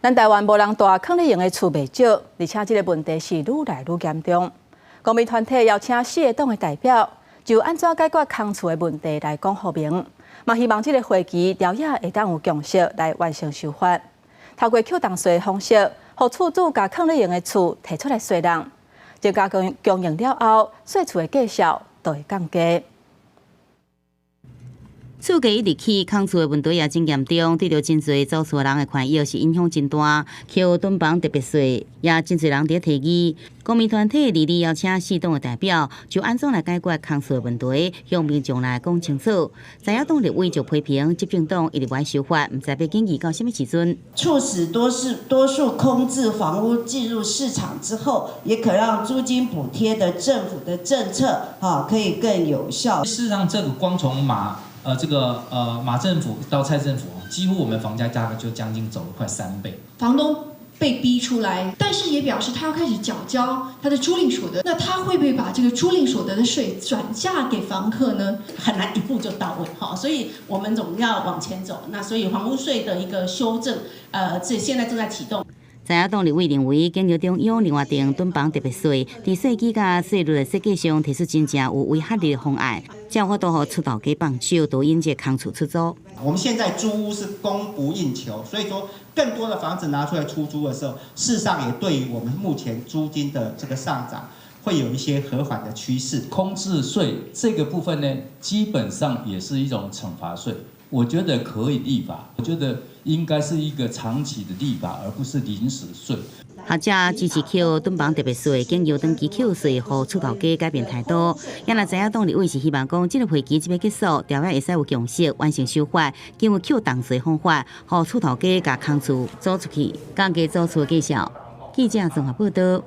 咱台灣無人蹛囥咧閒的厝袂少，而且這个問題是愈來愈嚴重。公民團體邀請四个黨的代表，就按怎解決空厝的問題來講說明，嘛希望這个會期朝野會當有共識來完成修法。透過扣重稅的方式，予厝主共囥咧閒的厝提出來稅人，增加供應了後，稅厝的價數就會降低。厝價一直起，空厝的問題也真嚴重，對著真濟租厝人的權益是影響真大。扣躉房特別稅也真濟人佇提議。公民團體佇咧邀請四黨的代表，就按怎來解決空厝的問題，向民眾來講清楚。在野黨立委就批評執政黨一直無愛修法，毋知欲經營到啥物時陣。促使多數空置房屋進入市場之後，也可讓租金補貼的政府的政策，哈，可以更有效。事實上，這個光從馬政府到蔡政府，幾乎我們房價價格就將近走了快3倍。房東被逼出來，但是也表示他要開始繳交他的租賃所得。那他會不會把這個租賃所得的稅轉嫁給房客呢？很難一步就到位，哈，所以我們總要往前走。那所以房屋稅的一個修正，這現在正在啟動。在野黨立委認為，經由中央另外定躉房特別稅，佇稅基佮稅率的設計上提出真正有威嚇力的方案，才有法度予厝頭家放手，導引這空厝出租。我們現在租屋是供不應求，所以說更多的房子拿出來出租的時候，事實上也對於我們目前租金的這個上漲，會有一些和緩的趨勢。空置稅這個部分呢，基本上也是一種懲罰稅，我覺得可以立法，我覺得應該是一個長期的立法，而不是臨時稅。學者支持扣躉房特別稅，經由長期扣稅，予厝頭家改變態度。也若在野黨立委是希望講，這个會期這欲結束，朝野會使有共識，完成修法，經由扣重稅方法，予厝頭家共空厝租出去，降低租厝的價數。記者綜合報道。